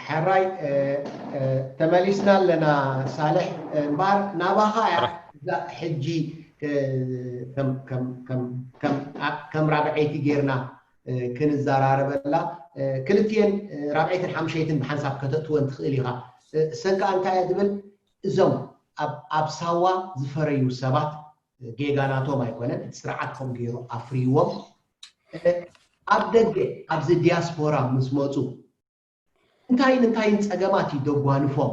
ሕራይ ተመሊስና ኣለና። ሳልሕ እምበኣር ናባኻ እያ እዛ ሕጂ ከም ራብዐይቲ ጌርና ክንዘራረበላ። ክልቲኤን ራብዐይትን ሓምሸይትን ብሓንሳብ ከተእትወን ትኽእል ኢኻ። ሰንካ እንታይ እያ ትብል? እዞም ኣብ ሳዋ ዝፈረዩ ሰባት ጌጋ ናቶም ኣይኮነን፣ እቲ ስርዓት ከም ገይሩ ኣፍርይዎም። ኣብ ደገ ኣብዚ ዲያስፖራ ምስ መፁ እንታይን እንታይን ፀገማት እዩ ደጓንፎም?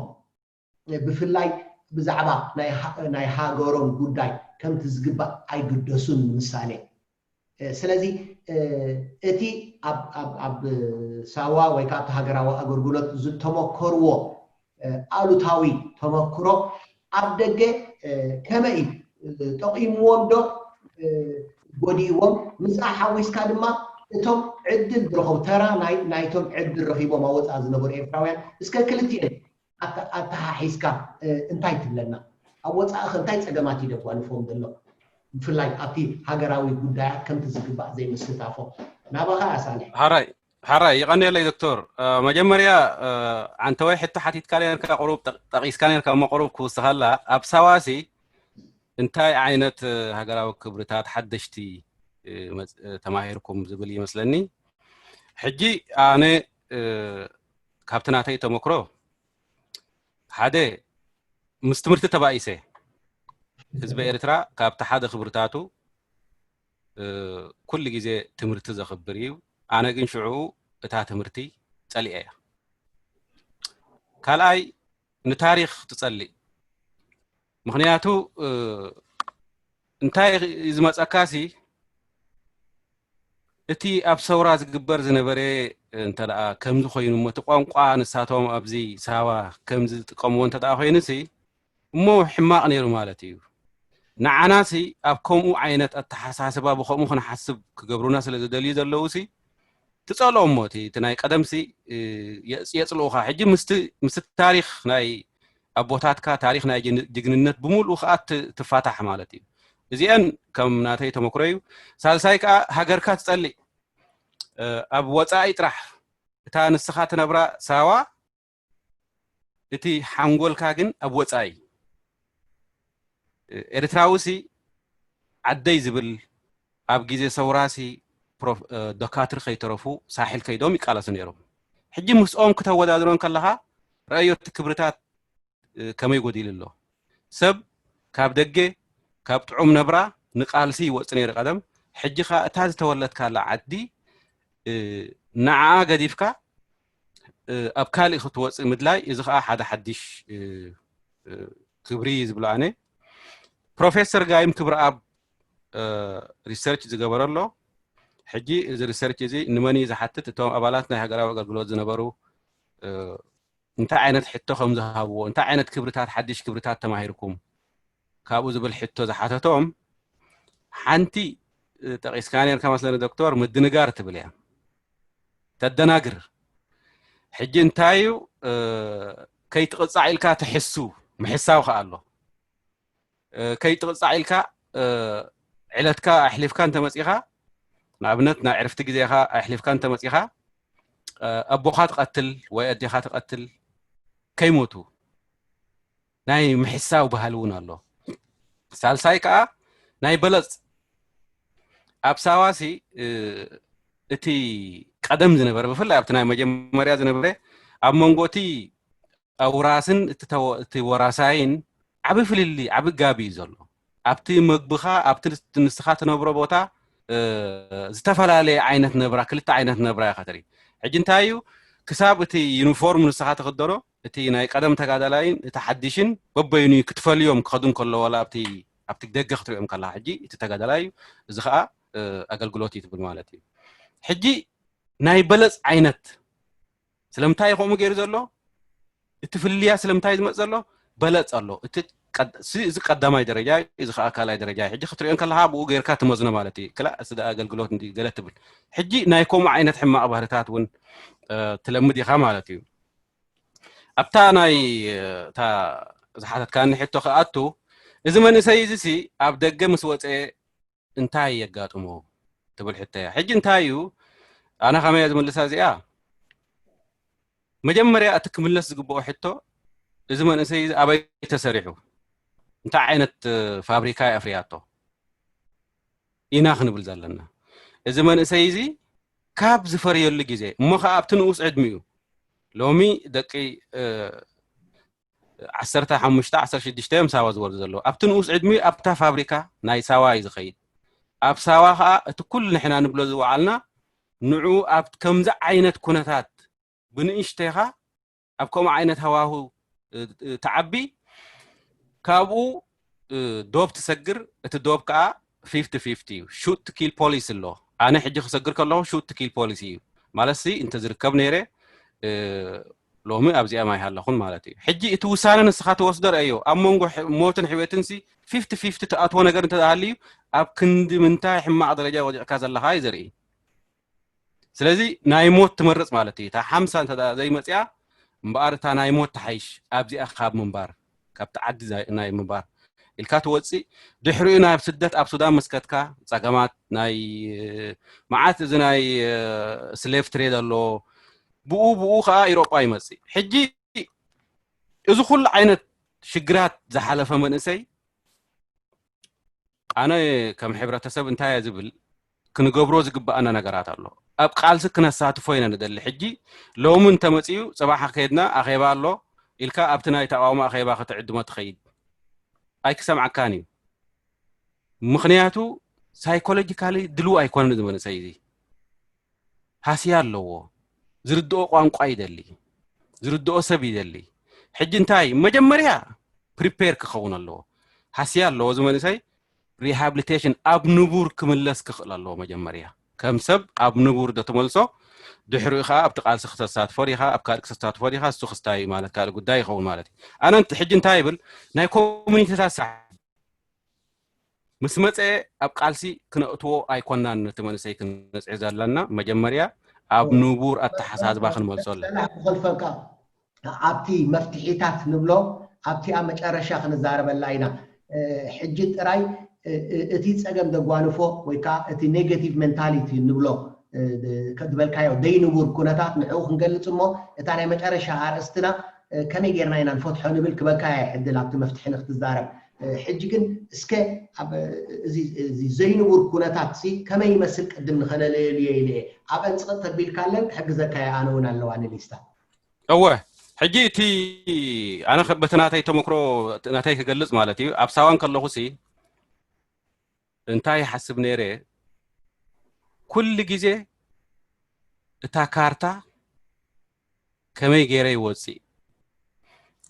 ብፍላይ ብዛዕባ ናይ ሃገሮም ጉዳይ ከምቲ ዝግባእ ኣይግደሱን። ንምሳሌ ስለዚ እቲ ኣብ ሳዋ ወይ ከዓ ኣብቲ ሃገራዊ ኣገልግሎት ዝተመከርዎ ኣሉታዊ ተመክሮ ኣብ ደገ ከመይ እዩ ጠቒምዎም ዶ ጎዲእዎም? ምስኣ ሓዊስካ ድማ እቶም ዕድል ዝረኸቡ ተራ ናይቶም ዕድል ረኺቦም ኣብ ወፃኢ ዝነበሩ ኤርትራውያን እስከ ክልቲኤን ኣተሓሒዝካ እንታይ ትብለና? ኣብ ወፃኢ ከ እንታይ ፀገማት እዩ ደጓንፎም ዘሎ? ብፍላይ ኣብቲ ሃገራዊ ጉዳያት ከምቲ ዝግባእ ዘይምስታፎም ናባኻ ኣሳልሕ። ሓራይ ሓራይ ይቐንየለይ ዶክተር። መጀመርያ ዓንተወይ ሕቶ ሓቲትካ ነርካ፣ ቁሩብ ጠቒስካ ነርካ እሞ ቁሩብ ክውስኸላ። ኣብ ሳዋሲ እንታይ ዓይነት ሃገራዊ ክብርታት ሓደሽቲ ተማሂርኩም ዝብል ይመስለኒ። ሕጂ ኣነ ካብቲ ናተይ ተመክሮ ሓደ ምስ ትምህርቲ ተባኢሰ ህዝቢ ኤርትራ ካብቲ ሓደ ክብርታቱ ኩሉ ግዜ ትምህርቲ ዘኽብር እዩ። ኣነ ግን ሽዑ እታ ትምህርቲ ጸሊኤ እያ። ካልኣይ ንታሪኽ ትጸልእ። ምኽንያቱ እንታይ እዩ ዝመጸካሲ እቲ ኣብ ሰውራ ዝግበር ዝነበረ እንተ ደኣ ከምዚ ኮይኑ እሞ እቲ ቋንቋ ንሳቶም ኣብዚ ሳዋ ከምዚ ዝጥቀምዎ እንተ ደኣ ኮይኑሲ እሞ ሕማቕ ነይሩ ማለት እዩ። ንዓናሲ ኣብ ከምኡ ዓይነት ኣተሓሳስባ ብኸምኡ ክንሓስብ ክገብሩና ስለ ዝደልዩ ዘለውሲ ትጸልኦ እሞ እቲ ናይ ቀደምሲ የጽልኡኻ። ሕጂ ምስቲ ታሪኽ ናይ ኣቦታትካ ታሪኽ ናይ ጅግንነት ብምሉኡ ከዓ ትፋታሕ ማለት እዩ። እዚአን ከም ናተይ ተመክሮ እዩ። ሳልሳይ ከዓ ሃገርካ ትጸልእ ኣብ ወፃኢ ጥራሕ እታ ንስኻ ትነብራ ሳዋ እቲ ሓንጎልካ ግን ኣብ ወፃኢ ኤርትራዊ ሲ ዓደይ ዝብል ኣብ ግዜ ሰውራ ሲ ዶካትር ከይተረፉ ሳሕል ከይዶም ይቃለሱ ነይሮም። ሕጂ ምስኦም ክተወዳድሮን ከለኻ ረኣዮ እቲ ክብርታት ከመይ ጎዲሉ ኣሎ። ሰብ ካብ ደገ ካብ ጥዑም ነብራ ንቃልሲ ይወፅ ነይሩ ቀደም። ሕጂ ኸ እታ ዝተወለድካላ ዓዲ ንዓኣ ገዲፍካ ኣብ ካልእ ክትወፅእ ምድላይ እዚ ከዓ ሓደ ሓድሽ ክብሪ እዩ ዝብሎ ኣነ። ፕሮፌሰር ጋይም ክብረኣብ ሪሰርች ዝገበረ ኣሎ። ሕጂ እዚ ሪሰርች እዚ ንመን እዩ ዝሓትት? እቶም ኣባላት ናይ ሃገራዊ ኣገልግሎት ዝነበሩ እንታይ ዓይነት ሕቶ ከም ዝሃብዎ፣ እንታይ ዓይነት ክብርታት ሓድሽ ክብርታት ተማሂርኩም ካብኡ ዝብል ሕቶ ዝሓተቶም ሓንቲ ጠቂስካ ነርካ መስለኒ ዶክተር፣ ምድንጋር ትብል እያ። ተደናግር። ሕጂ እንታይ እዩ ከይትቕጻዕ ኢልካ ትሕሱ፣ ምሕሳው ከኣ ኣሎ። ከይትቕጻዕ ኢልካ ዕለትካ ኣሕሊፍካ እንተመጺኻ፣ ንኣብነት ናይ ዕርፍቲ ግዜኻ ኣሕሊፍካ እንተመጺኻ ኣቦኻ ትቐትል ወይ ኣዴኻ ትቐትል ከይሞቱ ናይ ምሕሳው ባህሊ እውን ኣሎ። ሳልሳይ ከዓ ናይ በለፅ ኣብ ሳዋሲ እቲ ቀደም ዝነበረ ብፍላይ ኣብቲ ናይ መጀመርያ ዝነበረ ኣብ መንጎ እቲ ኣውራስን እቲ ወራሳይን ዓቢ ፍልልይ ዓቢ ጋብ እዩ ዘሎ። ኣብቲ መግብኻ ኣብቲ ንስኻ ትነብሮ ቦታ ዝተፈላለየ ዓይነት ነብራ ክልተ ዓይነት ነብራ ኢኻ ትርኢ። ሕጂ እንታይ እዩ ክሳብ እቲ ዩኒፎርም ንስኻ ትኽደኖ እቲ ናይ ቀደም ተጋዳላይን እቲ ሓድሽን በበይኑ እዩ ክትፈልዮም ክኸዱ እንከሎ ዋላ ኣብቲ ኣብቲ ደገ ክትሪኦም ከለኻ ሕጂ እቲ ተጋዳላይ እዩ እዚ ከዓ ኣገልግሎት እዩ ትብል ማለት እዩ። ሕጂ ናይ በለፅ ዓይነት ስለምንታይ እዩ ከምኡ ገይሩ ዘሎ? እቲ ፍልልያ ስለምንታይ ዝመፅ ዘሎ? በለፅ ኣሎ። እቲ እዚ ቀዳማይ ደረጃ እዩ፣ እዚ ከዓ ካልኣይ ደረጃ እዩ። ሕጂ ክትሪኦ ከለካ ብኡ ገይርካ ትመዝኖ ማለት እዩ። ክላእ እዚ ደኣ ኣገልግሎት እንዲ ገለ ትብል። ሕጂ ናይ ከምኡ ዓይነት ሕማቕ ባህርታት እውን ትለምድ ኢኻ ማለት እዩ። ኣብታ ናይ እታ ዝሓተትካኒ ሕቶ ክኣቱ እዚ መንእሰይ እዚ ሲ ኣብ ደገ ምስ ወፀ እንታይ የጋጥሞ ትብል ሕቶ እያ። ሕጂ እንታይ እዩ ኣነ ከመይ እየ ዝምልሳ እዚኣ መጀመርያ እቲ ክምለስ ዝግብኦ ሕቶ፣ እዚ መንእሰይ እዚ ኣበይ ተሰሪሑ፣ እንታይ ዓይነት ፋብሪካ የፍርያቶ ኢና ክንብል ዘለና። እዚ መንእሰይ እዚ ካብ ዝፈርየሉ ግዜ እሞ ከዓ ኣብቲ ንኡስ ዕድሚኡ፣ ሎሚ ደቂ ዓሰርተ ሓሙሽተ ዓሰርተ ሽዱሽተ እዮም ሳዋ ዝወርዱ ዘለዉ። ኣብቲ ንኡስ ዕድሚኡ ኣብታ ፋብሪካ ናይ ሳዋ እዩ ዝኸይድ። ኣብ ሳዋ ከዓ እቲ ኩሉ ንሕና ንብሎ ዝወዓልና ንዑ ኣብ ከምዚ ዓይነት ኩነታት ብንእሽተይኻ ኣብ ከምኡ ዓይነት ሃዋሁ ተዓቢ፣ ካብኡ ዶብ ትሰግር። እቲ ዶብ ከዓ ፊፍቲ ፊፍቲ እዩ። ሹት ኪል ፖሊሲ ኣሎ። ኣነ ሕጂ ክሰግር ከለኹ ሹት ኪል ፖሊሲ እዩ ማለት ሲ እንተዝርከብ ነይረ ሎሚ ኣብዚኣ ማይ ሃለኹን ማለት እዩ። ሕጂ እቲ ውሳነ ንስኻ ትወስዶ ረኣዮ። ኣብ መንጎ ሞትን ሕይወትን ሲ ፊፍቲ ፊፍቲ ትኣትዎ ነገር እንተሃልዩ፣ ኣብ ክንዲ ምንታይ ሕማቕ ደረጃ ወዲቕካ ዘለኻ እዩ ዘርኢ። ስለዚ ናይ ሞት ትመርጽ ማለት እዩ። እታ ሓምሳ እንተ ዘይመጽያ እምበኣር እታ ናይ ሞት ትሓይሽ ኣብዚኣ ካብ ምንባር፣ ካብቲ ዓዲ ናይ ምንባር ኢልካ ትወፅእ። ድሕሪኡ ናብ ስደት ኣብ ሱዳን መስከትካ ጸገማት ናይ መዓት፣ እዚ ናይ ስሌቭ ትሬድ ኣሎ። ብኡ ብኡ ከዓ ኢሮጳ ይመፅእ። ሕጂ እዚ ኩሉ ዓይነት ሽግራት ዝሓለፈ መንእሰይ ኣነ ከም ሕብረተሰብ እንታይ እየ ዝብል፣ ክንገብሮ ዝግባኣና ነገራት ኣሎ። ኣብ ቃልሲ ክነሳትፎ ኢና ንደሊ። ሕጂ ሎሚ እንተመፅኡ፣ ፅባሕ ከድና ኣኼባ ኣሎ ኢልካ ኣብቲ ናይ ተቃውሞ ኣኼባ ክትዕድሞ ትኸይድ፣ ኣይክሰምዓካን እዩ። ምኽንያቱ ሳይኮሎጂካሊ ድልው ኣይኮነን እዚ መንእሰይ እዚ። ሃስያ ኣለዎ። ዝርድኦ ቋንቋ ይደሊ፣ ዝርድኦ ሰብ ይደሊ። ሕጂ እንታይ መጀመርያ ፕሪፔር ክኸውን ኣለዎ። ሃስያ ኣለዎ እዚ መንእሰይ። ሪሃብሊቴሽን ኣብ ንቡር ክምለስ ክኽእል ኣለዎ መጀመርያ። ከም ሰብ ኣብ ንቡር ዶ ትመልሶ፣ ድሕሪኡ ከዓ ኣብቲ ቃልሲ ክተሳትፎ ዲኻ፣ ኣብ ካልእ ክተሳትፎ ዲኻ፣ እሱ ክስታይ ማለት ካልእ ጉዳይ ይኸውን ማለት እዩ። ኣነ ሕጂ እንታይ ይብል፣ ናይ ኮሚኒቲታት ስራሕ ምስ መፀ ኣብ ቃልሲ ክነእትዎ ኣይኮናን ነቲ መንእሰይ ክንፅዒ ዘለና። መጀመርያ ኣብ ንቡር ኣተሓሳስባ ክንመልሶ ኣለና። ክኸልፈልካ ኣብቲ መፍትሒታት ንብሎ ኣብቲኣ መጨረሻ ክንዛረበላ ኢና። ሕጂ ጥራይ እቲ ፀገም ደጓንፎ ወይ ከዓ እቲ ኔጋቲቭ ሜንታሊቲ ንብሎ ዝበልካዮ ደይንቡር ኩነታት ንዕኡ ክንገልፅ እሞ እታ ናይ መጨረሻ ኣርእስትና ከመይ ጌርና ኢና ንፈትሖ ንብል ክበልካ እየ ዕድል ኣብቲ መፍትሒ ንክትዛረብ። ሕጂ ግን እስከ እዚ ዘይንቡር ኩነታት ሲ ከመይ ይመስል ቅድም ንኸለለየሉ እየ ኢለ እየ። ኣብ ኣንፅቕጥ ተቢልካለን ክሕግዘካ እየ ኣነ እውን ኣለዋ ንሊስታ። እወ ሕጂ እቲ ኣነ በቲ ናተይ ተመክሮ ናተይ ክገልፅ ማለት እዩ። ኣብ ሳዋን ከለኹ ሲ እንታይ ይሓስብ ነይረ፣ ኩሉ ግዜ እታ ካርታ ከመይ ገይረ ይወፅእ፣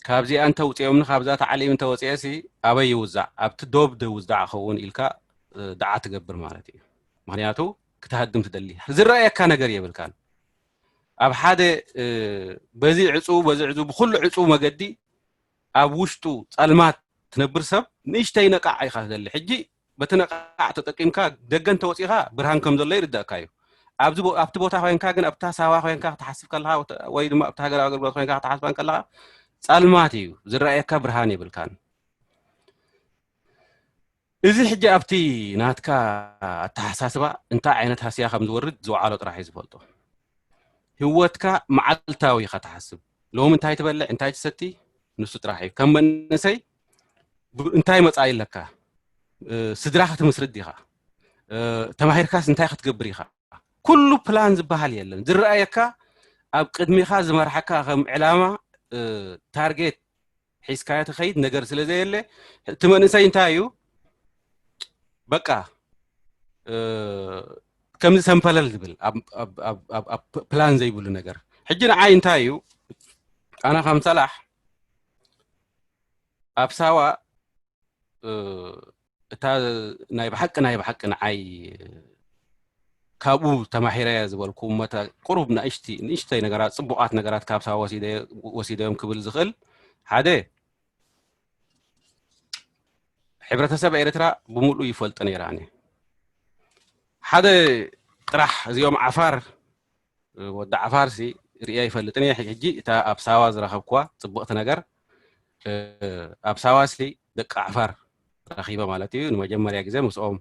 ካብዚኣ እንተውፅኦምኒ ካብዛ ተዓሊም እንተወፅኤ ሲ ኣበይ ይውዛዕ፣ ኣብቲ ዶብ ዶ ይውዛዕ ኸውን ኢልካ ደዓ ትገብር ማለት እዩ። ምክንያቱ ክትሃድም ትደሊ፣ ዝረኣየካ ነገር የብልካን። ኣብ ሓደ በዚ ዕፁ በዚ ዕፁ ብኩሉ ዕፁ መገዲ ኣብ ውሽጡ ፀልማት ትነብር ሰብ ንእሽተይ ነቃዕ ኢኻ ትደሊ። ሕጂ በቲ ነቃዕ ተጠቂምካ ደገ እንተወፂኻ ብርሃን ከም ዘሎ ይርዳእካ እዩ። ኣብዚ ኣብቲ ቦታ ኮይንካ ግን ኣብታ ሳዋ ኮይንካ ክትሓስብ ከለካ ወይ ድማ ኣብቲ ሃገራዊ ኣገልግሎት ኮይንካ ክትሓስባ ከለካ ፀልማት እዩ ዝረኣየካ፣ ብርሃን የብልካን። እዚ ሕጂ ኣብቲ ናትካ ኣተሓሳስባ እንታይ ዓይነት ሃስያ ከም ዝወርድ ዝወዓሎ ጥራሕ እዩ ዝፈልጦ። ህይወትካ መዓልታዊ ኢኻ ትሓስብ። ሎሚ እንታይ ትበልዕ እንታይ ትሰቲ ንሱ ጥራሕ እዩ። ከም መንእሰይ እንታይ መፃኢ ኣለካ፣ ስድራ ክትምስርት ዲኻ፣ ተማሂርካስ እንታይ ክትገብር ኢኻ፣ ኩሉ ፕላን ዝበሃል የለን። ዝረኣየካ ኣብ ቅድሚኻ ዝመርሓካ ከም ዕላማ ታርጌት ሒዝካዮ ትኸይድ ነገር ስለ ዘየለ እቲ መንእሰይ እንታይ እዩ በቃ ከምዚ ሰንፈለል ዝብል ፕላን ዘይብሉ ነገር። ሕጂ ንዓይ እንታይ እዩ ኣነ ከም ሰላሕ ኣብ ሳዋ እታ ናይ ብሓቂ ናይ ብሓቂ ንዓይ ካብኡ ተማሂረያ ዝበልኩ እሞ እታ ቁሩብ ንእሽቲ ንእሽተይ ነገራት ፅቡቓት ነገራት ካብ ሳዋ ወሲደዮም ክብል ዝኽእል ሓደ ሕብረተሰብ ኤርትራ ብምሉእ ይፈልጦ ነይረ ኣነ። ሓደ ጥራሕ እዚኦም ዓፋር ወዲ ዓፋር ሲ ርእየ ኣይፈልጥን እየ። ሕጂ እታ ኣብ ሳዋ ዝረኸብኩዋ ፅብቕቲ ነገር ኣብ ሳዋ ሲ ደቂ ዓፋር ረኺበ ማለት እዩ። ንመጀመርያ ግዜ ምስኦም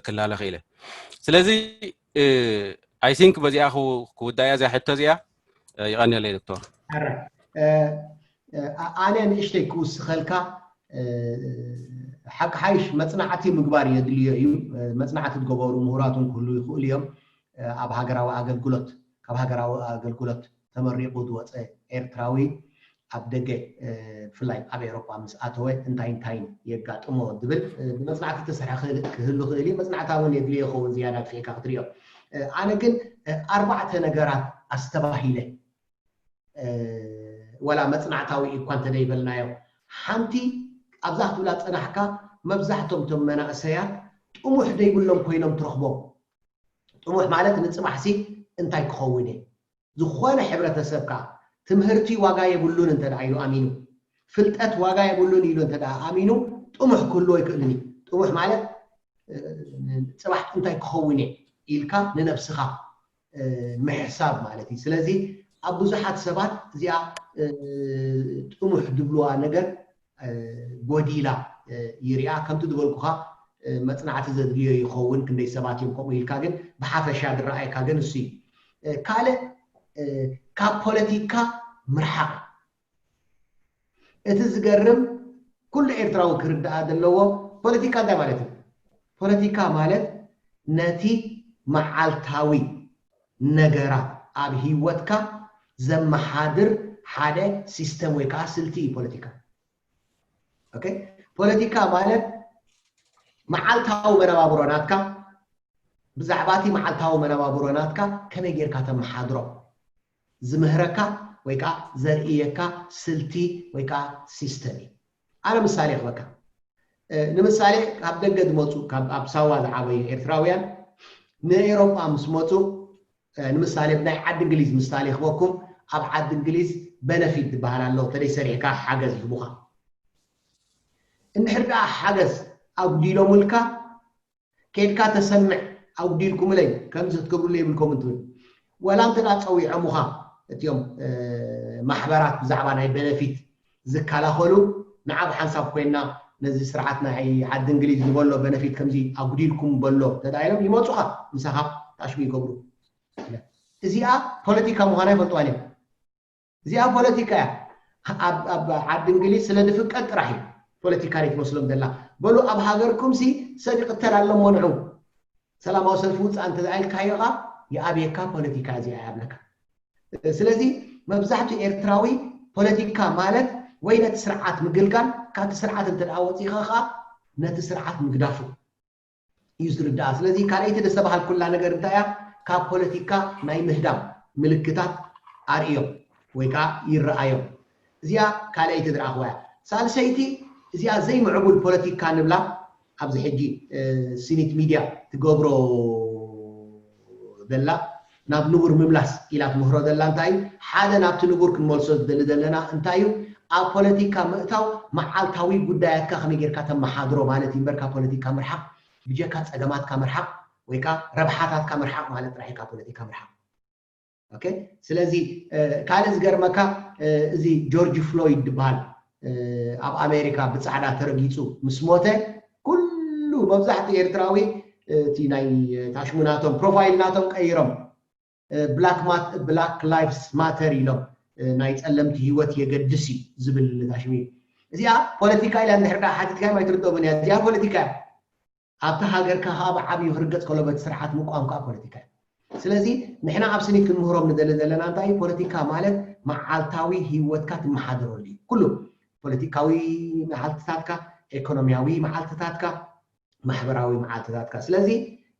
ክላለ ክኢለ። ስለዚ I think በዚኣ ክውዳእያ እዚኣ ሕቶ እዚኣ። ይቐንየለይ ዶክተር። ኣረ፣ እ፣ እ፣ ኣ-፣ ኣነ ንእሽተይ ክውስኸልካ፣ እ፣ ሓቂ ሓይሽ መጽናዕቲ ምግባር የድልዮ እዩ። እ፣ መጽናዕቲ ዝገበሩ ምሁራት እውን ክህሉ ይኽእሉ እዮም። እ፣ ኣብ ሃገራዊ ኣገልግሎት፣ ካብ ሃገራዊ ኣገልግሎት ተመሪቑ ዝወፀ ኤርትራዊ ኣብ ደገ፣ እ፣ ብፍላይ ኣብ ኤውሮጳ ምስ ኣተወ እንታይ እንታይን የጋጥሞ ዝብል፣ እ፣ ብመጽናዕቲ ዝተሰርሐ ክህል-፣ ክህሉ ክእል እዩ። መጽናዕታ እውን የድልዮ ይኸውን ዝያዳ ኣድፊዕካ ክትሪኦ። እ፣ ኣነ ግን፣ እ፣ ኣርባዕተ ነገራት ኣስተባሂለ፣ እ፣ ወላ መጽናዕታዊ እኳ እንተደይበልናዮ፣ ሓንቲ ኣብዛ ክትብላ ጸናሕካ፣ መብዛሕቶም እቶም መናእሰያት ጥሙሕ ደይብሎም ኮይኖም ትረኽቦም። ጥሙሕ ማለት ንጽባሕሲ እንታይ ክኸውን እየ? ዝኾነ ሕብረተሰብ ከኣ ትምህርቲ ዋጋ የብሉን እንተ ደኣ ኢሉ ኣሚኑ፣ ፍልጠት ዋጋ የብሉን ኢሉ እንተ ደኣ ኣሚኑ፣ ጥሙሕ ክህልዎ ኣይክእልን እዩ። ጥሙሕ ማለት፣ እ፣ ጽባሕ እንታይ ክኸውን እየ ኢልካ ንነብስኻ፣ እ፣ ምሕሳብ ማለት እዩ። ስለዚ ኣብ ብዙሓት ሰባት እዚኣ፣ እ፣ ጥሙሕ ዝብልዋ ነገር፣ እ፣ ጎዲላ፣ እ፣ ይሪኣ። ከምቲ ዝበልኩኻ፣ እ፣ መጽናዕቲ ዘድልዮ ይኸውን፣ ክንደይ ሰባት እዮም ከምኡ ኢልካ፣ ግን ብሓፈሻ ዝረኣየካ ግን እሱ እዩ። እ፣ ካልእ፣ እ፣ ካብ ፖለቲካ ምርሓቕ። እቲ ዝገርም፣ ኩሉ ኤርትራዊ ክርድኣ ዘለዎ፣ ፖለቲካ እንታይ ማለት እዩ? ፖለቲካ ማለት ነቲ መዓልታዊ ነገራት ኣብ ህይወትካ ዘመሓድር ሓደ ሲስተም ወይ ከዓ ስልቲ እዩ ፖለቲካ። ኦኬ? ፖለቲካ ማለት መዓልታዊ መነባብሮ ናትካ፣ ብዛዕባ እቲ መዓልታዊ መነባብሮ ናትካ ከመይ ጌርካ ተመሓድሮ ዝምህረካ ወይ ከዓ ዘርእየካ ስልቲ ወይ ከዓ ሲስተም እዩ። ኣነ ምሳሌ ክበካ። እ፣ ንምሳሌ ካብ ደገ ዝመፁ፣ ካብ ኣብ ሳዋ ዝዓበዩ ኤርትራውያን ንኤውሮጳ ምስ መፁ፣ እ፣ ንምሳሌ ብናይ ዓዲ እንግሊዝ ምሳሌ ክበኩም፣ ኣብ ዓዲ እንግሊዝ በነፊት ዝበሃል ኣሎ፣ ተደይ ሰሪሕካ ሓገዝ ይህቡኻ። እንድሕር ደኣ ሓገዝ ኣጉዲሎምልካ፣ ኬድካ ተሰምዕ፣ ኣጉዲልኩምለይ፣ ከምዚ ክትገብሩለይ የብልኮምን ትብል። ወላ እንተ ደኣ ጸዊዖሙኻ፣ እቲኦም፣ እ፣ ማሕበራት ብዛዕባ ናይ በነፊት ዝከላኸሉ፣ ንዓ ብሓንሳብ ኮይንና ነዚ ስርዓት ናይ ዓዲ እንግሊዝ ዝበሎ በነፊት ከምዚ ኣጉዲልኩም በሎ እንተ ደኣ ኢሎም ይመጹኻ፣ ምሳኻ ታሽሙ ይገብሩ። እዚኣ ፖለቲካ ምዃና ይፈልጥዋን እዮም። እዚኣ ፖለቲካ እያ። ኣብ፣ ኣብ ዓዲ እንግሊዝ ስለ ዝፍቀድ ጥራሕ እዩ ፖለቲካ ዘይትመስሎም ዘላ። በሉ ኣብ ሃገርኩምሲ ሰብ ይቕተል ኣሎ እሞ ንዑ ሰላማዊ ሰልፊ ውፃእ እንተ ኢልካዮ ኸዓ ይኣብየካ፣ ፖለቲካ እዚኣ እያ ይብለካ። ስለዚ መብዛሕትኡ ኤርትራዊ ፖለቲካ ማለት ወይ ነቲ ስርዓት ምግልጋል፣ ካብቲ ስርዓት እንተ ደኣ ወፂእኻ ኸዓ ነቲ ስርዓት ምግዳፉ እዩ ዝርዳኣ። ስለዚ ካልኣይቲ ደስ ተባሃልኩላ ነገር እንታይ እያ? ካብ ፖለቲካ ናይ ምህዳም ምልክታት ኣርእዮም ወይ ከዓ ይረኣዮም። እዚኣ ካልኣይቲ ዝረኣኽዋ እያ። ሳልሰይቲ እዚኣ ዘይምዕቡል ፖለቲካ ንብላ ኣብዚ ሕጂ፣ እ፣ ሲኒት ሚድያ ትገብሮ ዘላ ናብ ንቡር ምምላስ ኢላ ትምህሮ ዘላ እንታይ እዩ? ሓደ ናብቲ ንቡር ክንመልሶ ዝደሊ ዘለና እንታይ እዩ? ኣብ ፖለቲካ ምእታው መዓልታዊ ጉዳያትካ ከመይ ጌርካ ተመሓድሮ ማለት እዩ እምበር ካብ ፖለቲካ ምርሓቕ፣ ብጀካ ጸገማትካ ምርሓቕ ወይ ከዓ ረብሓታትካ ምርሓቕ ማለት ጥራሕ እዩ ካብ ፖለቲካ ምርሓቕ። ኦኬ? ስለዚ፣ እ፣ ካልእ ዝገርመካ፣ እ፣ እዚ ጆርጅ ፍሎይድ ዝበሃል፣ እ፣ ኣብ ኣሜሪካ ብጻዕዳ ተረጊጹ ምስ ሞተ፣ ኩሉ መብዛሕትኡ ኤርትራዊ፣ እ፣ እቲ ናይ ታሽሙ ናቶም ፕሮፋይል ናቶም ቀይሮም፣ እ፣ ብላክ ማት-፣ ብላክ ላይቭስ ማተር ኢሎም፣ እ፣ ናይ ጸለምቲ ህይወት የገድስ እዩ ዝብል ታሽሙ እዩ። እዚኣ ፖለቲካ ኢላ እንድሕር ደኣ ሓቲትካዮም ኣይትርድኦምን እያ። እዚኣ ፖለቲካ እያ። ኣብቲ ሃገርካ ከዓ ብዓብዩ ክርገጽ ከሎ በቲ ስርዓት ምቋም ከዓ ፖለቲካ እዩ። ስለዚ ንሕና ኣብ ስኒት ክንምህሮም ንደሊ ዘለና እንታይ እዩ? ፖለቲካ ማለት መዓልታዊ ህይወትካ ትመሓደረሉ እዩ። ኩሉ ፖለቲካዊ መዓልትታትካ፣ ኢኮኖሚያዊ መዓልትታትካ፣ ማሕበራዊ መዓልትታትካ። ስለዚ፣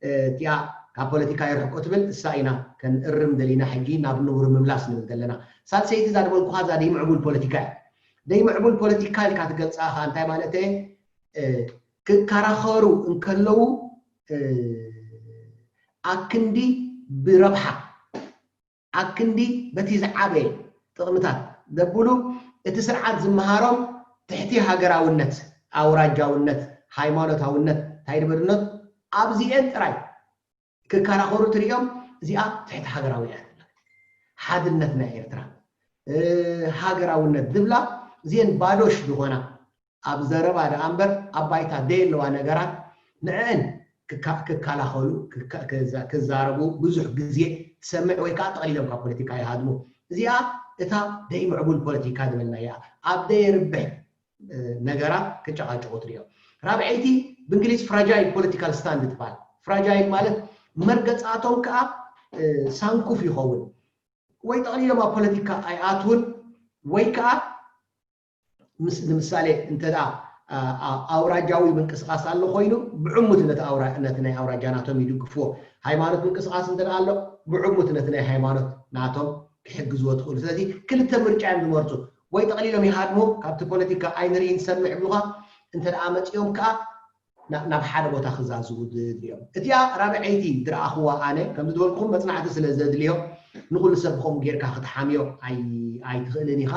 እ፣ እቲኣ ካብ ፖለቲካ ይርሕቁ ትብል እሳ ኢና ከንእርም ደሊና ሕጂ ናብ ንቡር ምምላስ ንብል ዘለና። ሳልሰይቲ እዛ ዝበልኩኻ እዛ ደይምዕቡል ፖለቲካ እያ። ደይምዕቡል ፖለቲካ ኢልካ ትገልጻ ኸኣ እንታይ ማለት እየ? እ፣ ክከራኸሩ እንከለዉ፣ እ፣ ኣክንዲ ብረብሓ፣ ኣክንዲ በቲ ዝዓበየ ጥቕምታት ዘብሉ፣ እቲ ስርዓት ዝመሃሮም ትሕቲ ሃገራውነት፣ ኣውራጃውነት፣ ሃይማኖታውነት፣ እንታይ ድበልነት ኣብዚኤን ጥራይ ክከራኸሩ ትሪኦም፣ እዚኣ ትሕቲ ሃገራዊ እያ ትብላ። ሓድነት ናይ ኤርትራ፣ እ፣ ሃገራውነት ዝብላ እዚኤን ባዶሽ ዝኾና፣ ኣብ ዘረባ ደኣ እምበር ኣብ ባይታ ደየለዋ ነገራት ንዕን ክካ-፣ ክከላኸሉ፣ ክካ-፣ ክዛ-፣ ክዛረቡ ብዙሕ ግዜ ትሰምዕ ወይ ከዓ ጠቕሊሎም ካብ ፖለቲካ ይሃድሙ። እዚኣ እታ ደይምዕቡል ፖለቲካ ዝበልናያ ኣብ ደየርብሕ ነገራት ክጨቃጨቁ ትሪኦ። ራብዐይቲ ብእንግሊዝ ፍራጃይል ፖለቲካል ስታንድ ትበሃል። ፍራጃይል ማለት መርገፃቶም ከዓ ሳንኩፍ ይኸውን፣ ወይ ጠቕሊሎም ኣብ ፖለቲካ ኣይኣትውን፣ ወይ ከዓ ንምሳሌ እንተ ኣውራጃዊ ምንቅስቃስ ኣሎ ኮይኑ ብዕሙት ነቲ ናይ ኣውራጃ ናቶም ይድግፍዎ። ሃይማኖት ምንቅስቃስ እንተ ኣሎ ብዕሙት ነቲ ናይ ሃይማኖት ናቶም ክሕግዝዎ ትኽእሉ። ስለዚ ክልተ ምርጫ እዮም ዝመርፁ። ወይ ጠቕሊሎም ይሃድሙ፣ ካብቲ ፖለቲካ ኣይንርኢ ንሰምዕ ይብሉኻ። እንተ ደኣ መፂኦም ከዓ ናብ ሓደ ቦታ ክዛዝቡ ድልዮም። እቲኣ ራብዐይቲ ዝረኣኽዋ ኣነ ከምዚ ዝበልኩም መፅናዕቲ ስለ ዘድልዮ ንኩሉ ሰብ ብከምኡ ጌርካ ክትሓምዮ ኣይትኽእልን ኢኻ።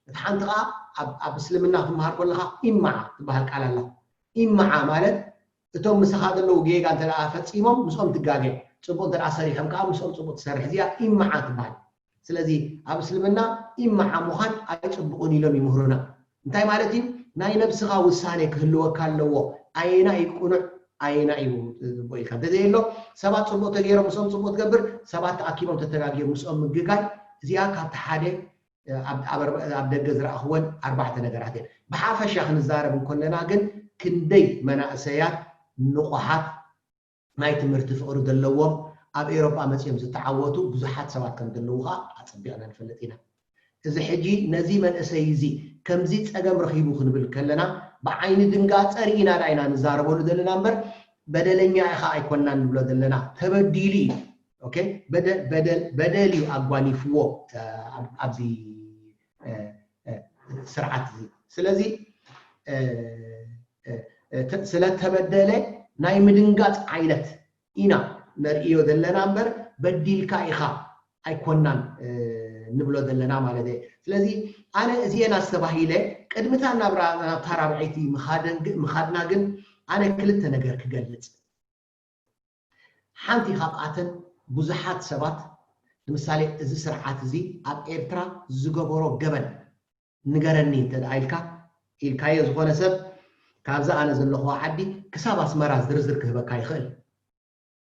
እቲ ሓንቲ ከዓ ኣብ እስልምና ክትምሃር ከለካ ኢማዓ ትበሃል ቃል ኣላ። ኢማዓ ማለት እቶም ምሳኻ ዘለዉ ጌጋ እንተ ፈፂሞም ምስኦም ትጋገ፣ ፅቡቅ እንተ ሰሪሖም ከዓ ምስኦም ፅቡቅ ትሰርሕ። እዚኣ ኢማዓ ትበሃል። ስለዚ ኣብ እስልምና ኢማዓ ምዃን ኣይፅቡቅን ኢሎም ይምህሩና። እንታይ ማለት እዩ? ናይ ነብስኻ ውሳኔ ክህልወካ ኣለዎ። ኣየና እዩ ቅኑዕ፣ ኣየና እዩ ፅቡቅ ኢልካ እንተዘየሎ፣ ሰባት ፅቡቅ ተገይሮም ምስኦም ፅቡቅ ትገብር፣ ሰባት ተኣኪቦም ተተጋጊዮም ምስኦም ምግጋይ። እዚኣ ካብቲ ሓደ ኣብ ደገ ዝረኣኽወን ኣርባዕተ ነገራት እየን። ብሓፈሻ ክንዛረብ እንኮለና ግን ክንደይ መናእሰያት ንቑሓት ናይ ትምህርቲ ፍቕሪ ዘለዎም ኣብ ኤውሮጳ መጺኦም ዝተዓወቱ ብዙሓት ሰባት ከም ዘለዉ ከዓ ኣጸቢቕና ንፈልጥ ኢና። እዚ ሕጂ ነዚ መንእሰይ እዚ ከምዚ ጸገም ረኺቡ ክንብል ከለና ብዓይኒ ድንጋጸ ርኢና ዳ ኢና ንዛረበሉ ዘለና እምበር በደለኛ ኢኻ ኣይኮናን ንብሎ ዘለና። ተበዲሉ እዩ። ኦኬ፣ በደል እዩ ኣጓኒፍዎ ኣብዚ ስርዓት እዚ። ስለዚ ስለተበደለ ናይ ምድንጋፅ ዓይነት ኢና ነርእዮ ዘለና እምበር በዲልካ ኢኻ ኣይኮናን ንብሎ ዘለና ማለት እየ። ስለዚ ኣነ እዚኤን ኣስተባሂለ ቅድምታ ናብታ ራብዐይቲ ምኻድና ግን ኣነ ክልተ ነገር ክገልፅ። ሓንቲ ካብኣተን ብዙሓት ሰባት ንምሳሌ እዚ ስርዓት እዚ ኣብ ኤርትራ ዝገበሮ ገበን ንገረኒ እንተ ደኣ ኢልካ ኢልካዮ ዝኾነ ሰብ ካብዛ ኣነ ዘለኹዋ ዓዲ ክሳብ ኣስመራ ዝርዝር ክህበካ ይኽእል።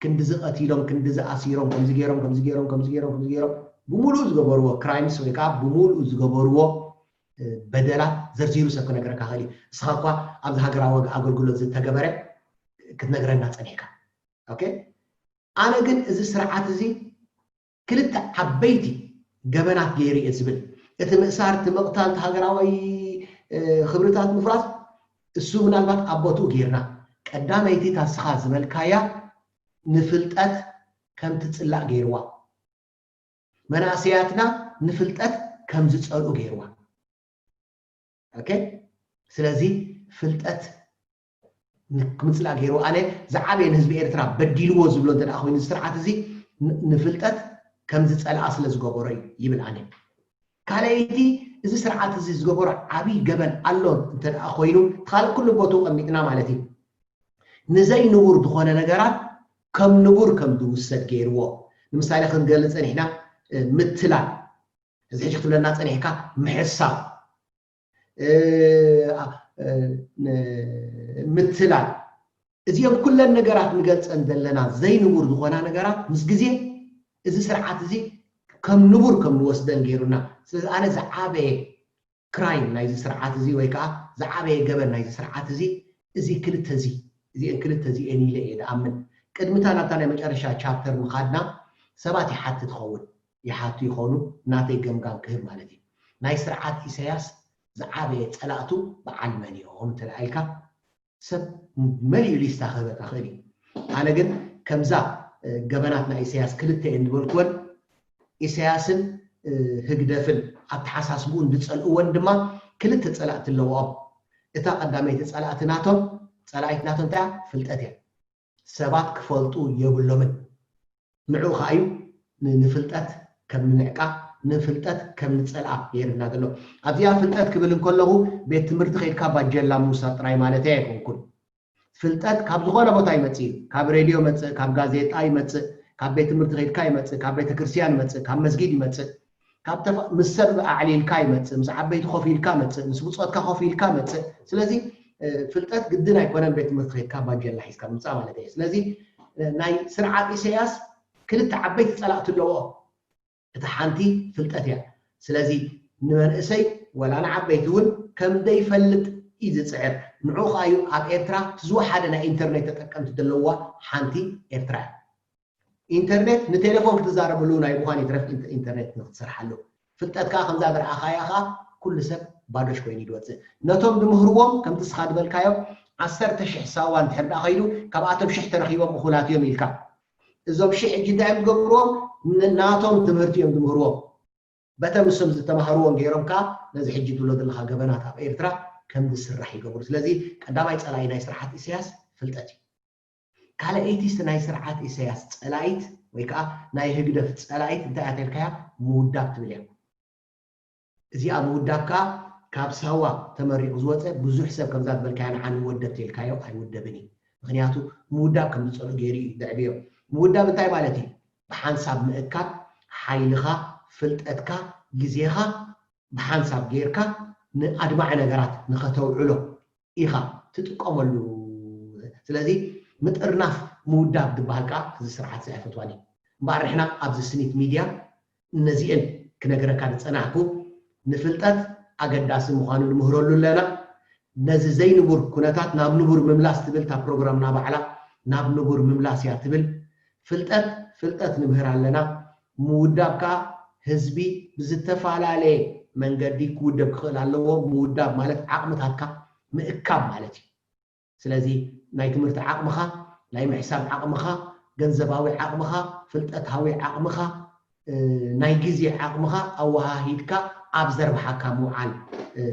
ክንድዚ ቀቲሎም፣ ክንድዚ ኣሲሮም፣ ከምዚ ገይሮም፣ ከምዚ ገይሮም፣ ከምዚ ገይሮም፣ ከምዚ ገይሮም ብምሉኡ ዝገበርዎ ክራይምስ ወይ ከዓ ብምሉኡ ዝገበርዎ በደላት ዘርዚሩ ሰብ ክነግረካ ክእል እዩ። እስኻ እኳ ኣብዚ ሃገራዊ ኣገልግሎት ዝተገበረ ክትነግረና ጸኒሕካ። ኦኬ፣ ኣነ ግን እዚ ስርዓት እዚ ክልተ ዓበይቲ ገበናት ገይሩ እየ ዝብል። እቲ ምእሳር፣ እቲ ምቕታል፣ እቲ ሃገራዊ ክብርታት ምፍራስ እሱ ምናልባት ኣብ ቦትኡ ገይርና። ቀዳመይቲ እታ እስኻ ዝበልካያ ንፍልጠት ከም ትጽላእ ገይርዋ። መናእሰያትና ንፍልጠት ከም ዝጸልኡ ገይርዋ። ኦኬ፣ ስለዚ ፍልጠት ክምፅላ ገይሩ ኣነ ዝዓበየ ንህዝቢ ኤርትራ በዲልዎ ዝብሎ እንተ ኮይኑ ስርዓት እዚ ንፍልጠት ከም ዝፀልኣ ስለ ዝገበሮ እዩ ይብል ኣነ። ካልኣይቲ እዚ ስርዓት እዚ ዝገበሮ ዓብይ ገበን ኣሎ እንተ ኮይኑ ካልእ ኩሉ ቦትኡ ቀሚጥና ማለት እዩ። ንዘይ ንቡር ዝኾነ ነገራት ከም ንቡር ከም ዝውሰድ ገይርዎ። ንምሳሌ ክንገልፅ ጸኒሕና ምትላል፣ እዚ ሕጂ ክትብለና ጸኒሕካ ምሕሳብ፣ ምትላል፣ እዚኦም ኩለን ነገራት ንገልፀን ዘለና ዘይንቡር ዝኾና ነገራት ምስ ግዜ እዚ ስርዓት እዚ ከም ንቡር ከም ንወስደን ገይሩና። ስለዚ ኣነ ዝዓበየ ክራይም ናይዚ ስርዓት እዚ ወይ ከዓ ዝዓበየ ገበን ናይዚ ስርዓት እዚ እዚ ክልተ እዚ እዚአን ክልተ እዚአን ኢለ እየ ዝኣምን። ቅድሚታ ናብታ ናይ መጨረሻ ቻፕተር ምኻድና ሰባት ይሓትት ኸውን ይሓቱ ይኾኑ ናተይ ገምጋም ክህብ ማለት እዩ። ናይ ስርዓት ኢሳያስ ዝዓበየ ጸላእቱ በዓል መን እዮም እንተ ኢልካ ሰብ መሊኡ ሊስታ ክህበካ ክእል እዩ። ኣነ ግን ከምዛ ገበናት ናይ ኢሳያስ ክልተ እየን ዝበልክወን ኢሳያስን ህግደፍን ኣተሓሳስብኡን ዝጸልእወን ድማ ክልተ ጸላእቲ ኣለዎም። እታ ቀዳመይቲ ጸላእቲ ናቶም ጸላኢት ናቶም እንታይ ፍልጠት እያ። ሰባት ክፈልጡ የብሎምን። ንዑ ከኣ እዩ ንፍልጠት ከም ንንዕቃ ንፍልጠት ከም ንጸልኣ የርና ዘሎ። ኣብዚኣ ፍልጠት ክብል እንከለኹ ቤት ትምህርቲ ከይድካ ባጀላ ምውሳድ ጥራይ ማለት ኣይኮንኩን። ፍልጠት ካብ ዝኾነ ቦታ ይመጽእ እዩ። ካብ ሬድዮ ይመጽእ፣ ካብ ጋዜጣ ይመጽእ፣ ካብ ቤት ትምህርቲ ከይድካ ይመጽእ፣ ካብ ቤተ ክርስቲያን ይመጽእ፣ ካብ መስጊድ ይመጽእ፣ ካብ ምስ ሰብ ኣዕሊልካ ይመጽእ፣ ምስ ዓበይቲ ኮፍ ኢልካ መጽእ፣ ምስ ብጾትካ ኮፍ ኢልካ መጽእ። ስለዚ ፍልጠት ግድን ኣይኮነን ቤት ትምህርቲ ከይድካ ባጀላ ሒዝካ ምምጻእ ማለት እዩ። ስለዚ ናይ ስርዓት ኢሳያስ ክልተ ዓበይቲ ጸላእቲ ኣለዎ። እታ ሓንቲ ፍልጠት እያ። ስለዚ ንመንእሰይ ወላ ንዓበይቲ እውን ከም ዘይፈልጥ እዩ ዝፅዕር። ንዑ ከኣዩ ኣብ ኤርትራ ዝወሓደ ናይ ኢንተርኔት ተጠቀምቲ ዘለዋ ሓንቲ ኤርትራ እያ። ኢንተርኔት ንቴሌፎን ክትዛረበሉ ናይ ምዃን ይትረፍ ኢንተርኔት ንክትሰርሓሉ። ፍልጠት ከዓ ከምዛ ዝረኣኻያ ከዓ ኩሉ ሰብ ባዶሽ ኮይኑ ይወፅእ። ነቶም ዝምህርዎም ከምቲ ስኻ ዝበልካዮም ዓሰርተ ሽሕ ሳዋ እንድሕር ደኣ ከይዱ ካብኣቶም ሽሕ ተረኺቦም እኹላት እዮም ኢልካ። እዞም ሽሕ እጂ እንታይ እዮም ዝገብርዎም? ናቶም ትምህርቲ እዮም ዝምህርዎም። በተም ንሶም ዝተማሃርዎን ገይሮም ከዓ ነዚ ሕጂ ትብሎ ዘለካ ገበናት ኣብ ኤርትራ ከም ዝስራሕ ይገብሩ። ስለዚ ቀዳማይ ፀላኢ ናይ ስርዓት ኢሳያስ ፍልጠት እዩ። ካልኣይቲ ናይ ስርዓት ኢሳያስ ፀላኢት ወይ ከዓ ናይ ህግደፍ ፀላኢት እንታይ ኣተልካያ? ምውዳብ ትብል እያ። እዚኣ ምውዳብ ከዓ ካብ ሳዋ ተመሪቑ ዝወፀ ብዙሕ ሰብ ከምዛ ዝበልካያ ንዓን ወደብ ተልካዮ ኣይውደብን እዩ። ምክንያቱ ምውዳብ ከም ዝፀልኡ ገይሩ እዩ ዘዕብዮ። ምውዳብ እንታይ ማለት እዩ? ብሓንሳብ ምእካብ ሓይልኻ፣ ፍልጠትካ፣ ግዜኻ ብሓንሳብ ጌርካ ንኣድማዒ ነገራት ንኸተውዕሎ ኢኻ ትጥቀመሉ። ስለዚ ምጥርናፍ ምውዳብ ዝበሃል ከዓ እዚ ስርዓት እዚ ኣይፈትዋን እዩ። እምበኣር ንሕና ኣብዚ ስኒት ሚድያ እነዚአን ክነገረካ ዝፀናሕኩ ንፍልጠት ኣገዳሲ ምዃኑ ንምህረሉ ኣለና። ነዚ ዘይንቡር ኩነታት ናብ ንቡር ምምላስ ትብል እታ ፕሮግራምና ባዕላ ናብ ንቡር ምምላስ እያ ትብል። ፍልጠት ፍልጠት ንምህር ኣለና። ምውዳብ ከዓ ህዝቢ ብዝተፈላለየ መንገዲ ክውደብ ክኽእል ኣለዎ። ምውዳብ ማለት ዓቕምታትካ ምእካብ ማለት እዩ። ስለዚ ናይ ትምህርቲ ዓቕምኻ፣ ናይ ምሕሳብ ዓቕምኻ፣ ገንዘባዊ ዓቕምኻ፣ ፍልጠታዊ ዓቕምኻ፣ ናይ ግዜ ዓቕምኻ ኣወሃሂድካ ኣብ ዘርብሓካ ምውዓል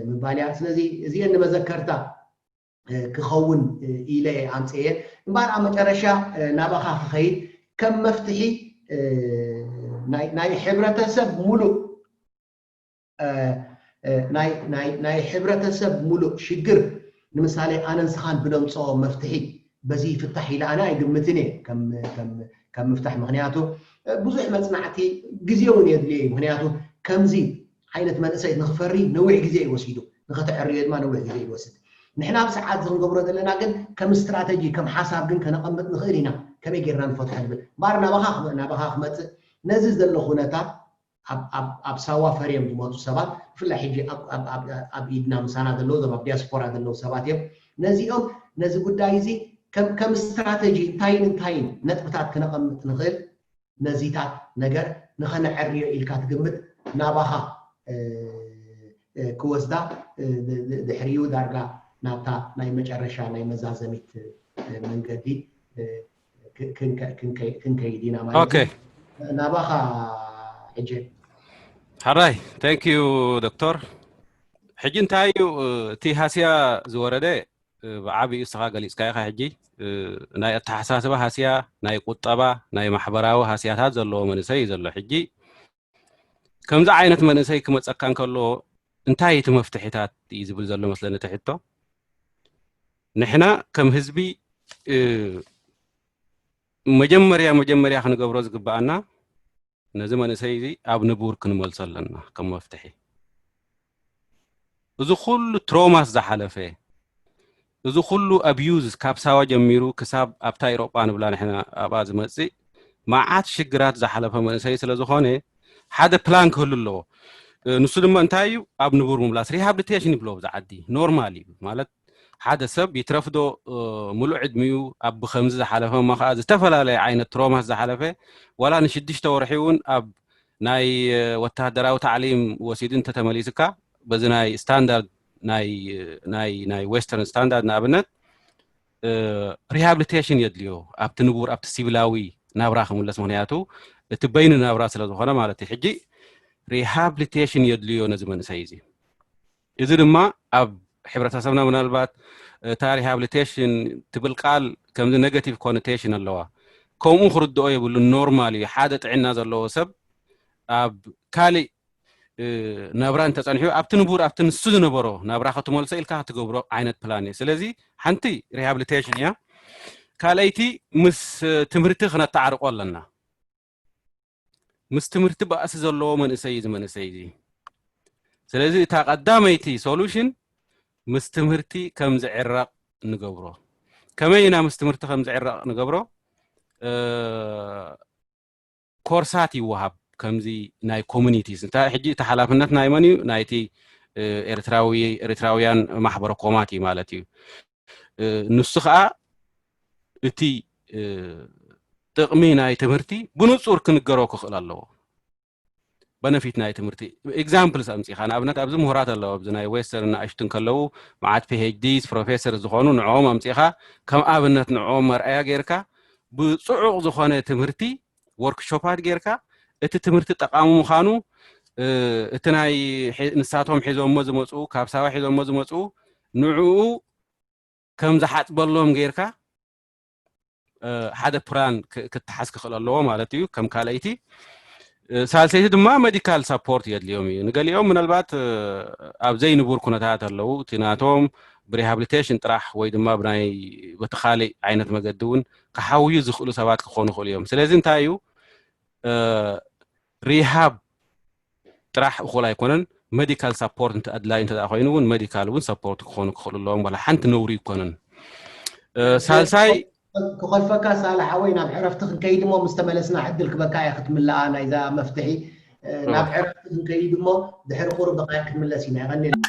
ምባል እያ። ስለዚ እዚአን ንመዘከርታ ክኸውን ኢለ ኣምፅኤ። እምበኣር ኣብ መጨረሻ ናባኻ ክኸይድ ከም መፍትሒ ናይ ሕብረተሰብ ሙሉእ ናይ ሕብረተሰብ ሙሉእ ሽግር ንምሳሌ ኣነ ንስኻን ብነምፅኦ መፍትሒ በዚ ይፍታሕ ኢለ ኣነ ኣይግምትን እየ ከም ምፍታሕ። ምክንያቱ ብዙሕ መፅናዕቲ ግዜ እውን የድልዮ እዩ። ምክንያቱ ከምዚ ዓይነት መንእሰይ ንክፈሪ ነዊሕ ግዜ እዩ ወሲዱ፣ ንክተዕርዮ ድማ ነዊሕ ግዜ ይወስድ። ንሕና ብሰዓት እዚ ክንገብሮ ዘለና ግን ከም ስትራተጂ ከም ሓሳብ ግን ከነቐምጥ ንኽእል ኢና። ከመይ ጌርና ንፈትሖ ንብል እምበኣር ናባኻ ክመፅእ ነዚ ዘሎ ኩነታት ኣብ ሳዋ ፈርዮም ዝመፁ ሰባት ብፍላይ ሕጂ ኣብ ኢድና ምሳና ዘለዉ እዞም ኣብ ዲያስፖራ ዘለዉ ሰባት እዮም። ነዚኦም ነዚ ጉዳይ እዚ ከም ስትራተጂ እንታይን እንታይን ነጥብታት ክነቐምጥ ንኽእል ነዚታት ነገር ንኸነዐርዮ ኢልካ ትግምት ናባኻ ክወስዳ ድሕሪኡ ዳርጋ ናብታ ናይ መጨረሻ ናይ መዛዘሚት መንገዲ ክንከይድ ኢና ማለት ናባኻ ሕጂ። ሓራይ thank you ዶክተር። ሕጂ እንታይ እዩ እቲ ሃስያ ዝወረደ ብዓብዩ እስኻ ገሊፅካ ኢኻ። ሕጂ ናይ ኣተሓሳስባ ሃስያ፣ ናይ ቁጠባ፣ ናይ ማሕበራዊ ሃስያታት ዘለዎ መንእሰይ እዩ ዘሎ። ሕጂ ከምዚ ዓይነት መንእሰይ ክመፀካ እንከሎ እንታይ እቲ መፍትሒታት እዩ ዝብል ዘሎ መስለኒ እቲ ሕቶ። ንሕና ከም ህዝቢ መጀመርያ መጀመርያ ክንገብሮ ዝግበኣና ነዚ መንእሰይ እዚ ኣብ ንቡር ክንመልሶ ኣለና ከም መፍትሒ። እዚ ኩሉ ትሮማስ ዝሓለፈ፣ እዚ ኩሉ ኣቢዩዝ ካብ ሳዋ ጀሚሩ ክሳብ ኣብታ ኤሮጳ ንብላ ንሕና ኣብኣ ዝመጽእ መዓት ሽግራት ዝሓለፈ መንእሰይ ስለ ዝኾነ ሓደ ፕላን ክህሉ ኣለዎ። ንሱ ድማ እንታይ እዩ? ኣብ ንቡር ምምላስ፣ ሪሃብሊቴሽን ይብሎ ብዛ ዓዲ። ኖርማል እዩ ማለት ሓደ ሰብ ይትረፍዶ ሙሉእ ዕድሚኡ ኣብ ብከምዚ ዝሓለፈ እሞ ከዓ ዝተፈላለየ ዓይነት ትሮማስ ዝሓለፈ ዋላ ንሽዱሽተ ወርሒ እውን ኣብ ናይ ወታደራዊ ታዕሊም ወሲዱ እንተተመሊስካ በዚ ናይ ስታንዳርድ ናይ ናይ ናይ ዌስተርን ስታንዳርድ ንኣብነት ሪሃብሊቴሽን የድልዮ ኣብቲ ንቡር ኣብቲ ሲቪላዊ ናብራ ክምለስ ምክንያቱ እቲ በይኑ ናብራ ስለ ዝኾነ ማለት እዩ። ሕጂ ሪሃብሊቴሽን የድልዮ ነዚ መንእሰይ እዚ። እዚ ድማ ኣብ ሕብረተሰብና ምናልባት እታ ሪሃብሊቴሽን ትብል ቃል ከምዚ ኔጋቲቭ ኮኖቴሽን ኣለዋ። ከምኡ ክርድኦ የብሉን። ኖርማል እዩ። ሓደ ጥዕና ዘለዎ ሰብ ኣብ ካሊእ ናብራ እንተፀኒሑ ኣብቲ ንቡር ኣብቲ ንሱ ዝነበሮ ናብራ ክትመልሶ ኢልካ ክትገብሮ ዓይነት ፕላን እዩ። ስለዚ ሓንቲ ሪሃብሊቴሽን እያ። ካልኣይቲ ምስ ትምህርቲ ክነተዓርቆ ኣለና። ምስ ትምህርቲ ባእሲ ዘለዎ መንእሰይ እዩ እዚ መንእሰይ እዚ። ስለዚ እታ ቀዳመይቲ ሶሉሽን ምስ ትምህርቲ ከም ዝዕረቕ ንገብሮ። ከመይ ኢና ምስ ትምህርቲ ከም ዝዕረቕ ንገብሮ? ኮርሳት ይወሃብ። ከምዚ ናይ ኮሚኒቲስ። እንታይ ሕጂ እቲ ሓላፍነት ናይ መን እዩ? ናይቲ ኤርትራዊ ኤርትራውያን ማሕበረ ኮማት እዩ ማለት እዩ። ንሱ ከዓ እቲ ጥቕሚ ናይ ትምህርቲ ብንጹር ክንገሮ ክኽእል ኣለዎ። በነፊት ናይ ትምህርቲ ኤግዛምፕልስ ኣምፂኻ፣ ንኣብነት ኣብዚ ምሁራት ኣለዉ፣ ኣብዚ ናይ ዌስተርን ንኣሽቱ እንከለዉ መዓት ፒኤችዲስ ፕሮፌሰር ዝኾኑ ንዕኦም ኣምፂኻ ከም ኣብነት ንዕኦም መርኣያ ጌርካ ብፅዑቕ ዝኾነ ትምህርቲ ወርክሾፓት ጌርካ እቲ ትምህርቲ ጠቓሚ ምዃኑ እቲ ናይ ንሳቶም ሒዞሞ ዝመፁ ካብ ሳዋ ሒዞሞ ዝመፁ ንዕኡ ከም ዝሓፅበሎም ጌርካ ሓደ ፕላን ክትሓዝ ክኽእል ኣለዎ ማለት እዩ። ከም ካልኣይቲ ሳልሰይቲ ድማ ሜዲካል ሳፖርት የድልዮም እዩ። ንገሊኦም ምናልባት ኣብ ዘይንቡር ኩነታት ኣለዉ፣ እቲ ናቶም ብሪሃብሊቴሽን ጥራሕ ወይ ድማ ብናይ በቲ ካልእ ዓይነት መገዲ እውን ክሓውዩ ዝኽእሉ ሰባት ክኾኑ ይኽእሉ እዮም። ስለዚ እንታይ እዩ ሪሃብ ጥራሕ እኹል ኣይኮነን። ሜዲካል ሳፖርት ኣድላይ እንተ ኮይኑ እውን ሜዲካል እውን ሳፖርት ክኾኑ ክኽእሉ ኣለዎም። ዋላ ሓንቲ ነውሪ ይኮነን። ሳልሳይ ክኸልፈካ ሳላ ሓወይ ናብ ዕረፍቲ ክንከይድ እሞ ምስ ተመለስና ዕድል ክበካ እየ ክትምልኣ ናይዛ መፍትሒ ናብ ዕረፍቲ ክንከይድ እሞ ድሕሪ ቁሩብ ደቃይቅ ክንምለስ ኢና። ይቐኒልና።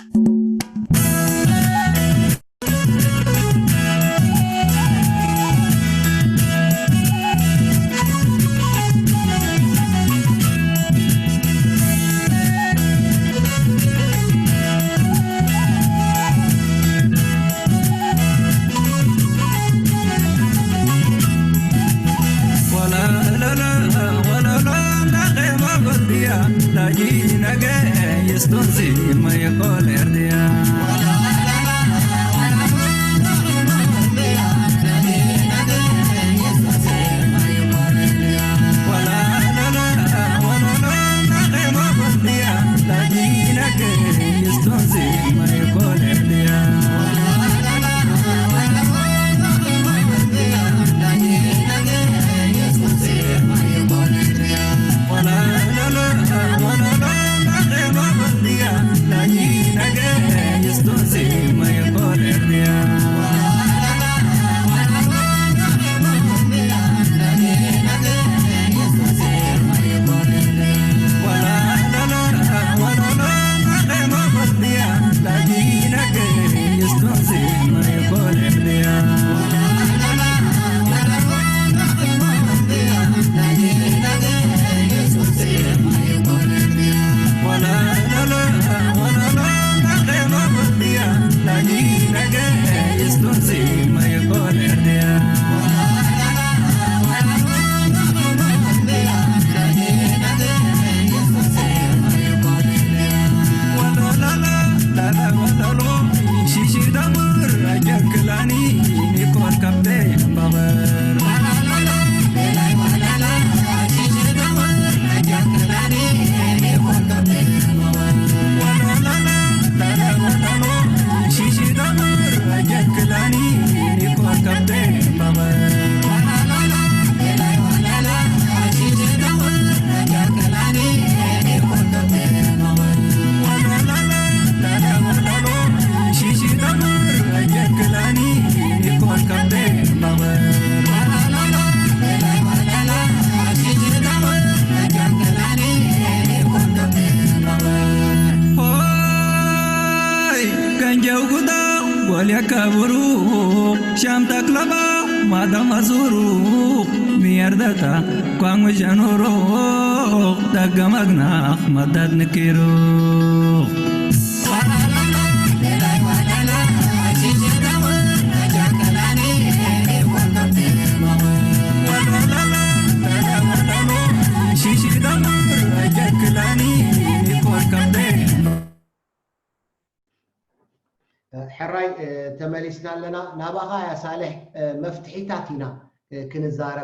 ሻምታ ክለባ ማዳ ማዙሩ ሚያርዳታ ኳንጉ ሸኑሩ ደገመግና መዳት ንኪሩ ሕራይ ተመሊስና ኣለና ናባኻ ያ ሳልሕ። መፍትሒታት ኢና ክንዛረብ።